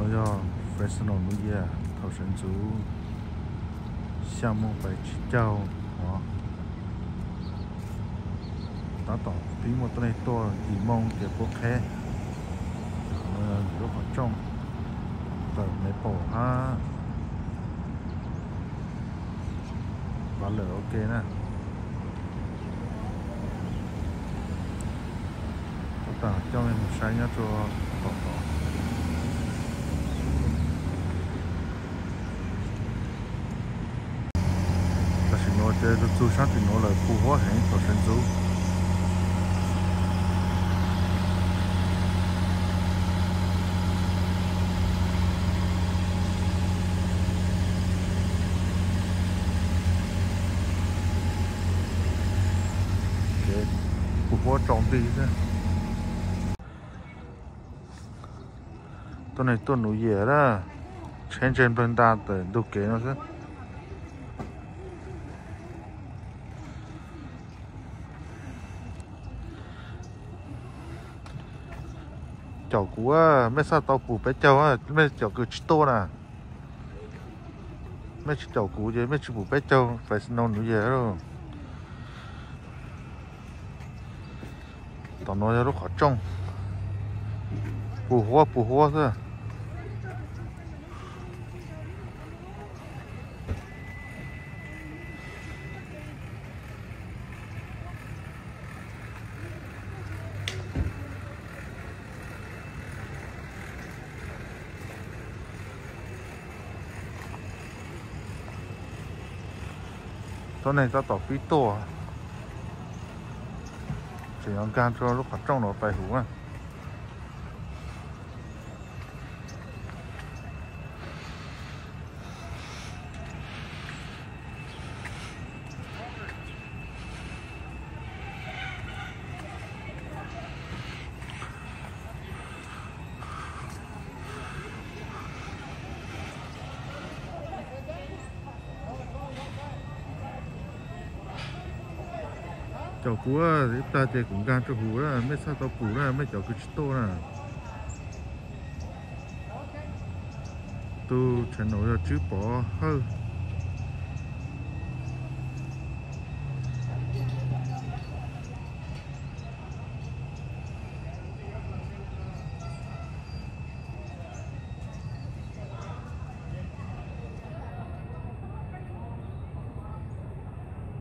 Yog Fresno New Year thaum sawv ntxuv xya moo pais tsib caug no. Tab tom pib muaj tuab neeg tuaj yim moo ces puab qheb. Qhov no yog lub qhov rooj tawm Maple hab Butler ua ke na. Tab tom coj mej mus saib nyob rua tom tod. Tam sim nuav ces txug sab tim nuav lawm, puv huab heev thaum sawv ntxuv. Puv huab tsaus nti xwb. Tuab neeg tuaj New Year na, tsheb ntseeg nplawg nta tawm ntug kev no xwb. Caum kuv, mej txhaj tau pum peb caug, mej caum kws tsis tuaj na. Mej tsis caum kuv ces mej tsis pum peb caug Fresno New Year. Tom nuav yog lub qhov rooj, puv huab puv huab xwb. Tuab neeg tab tom pib tuaj, tseem yuav nkaag rua lub qhov rooj nuav pais huv na. Caum kuv ib plag ces kuv nkaag rua huv na, mej txhaj tau pum na, mej caum kws tsis tuaj na. Tug channel yog Tswb Pov Hawj.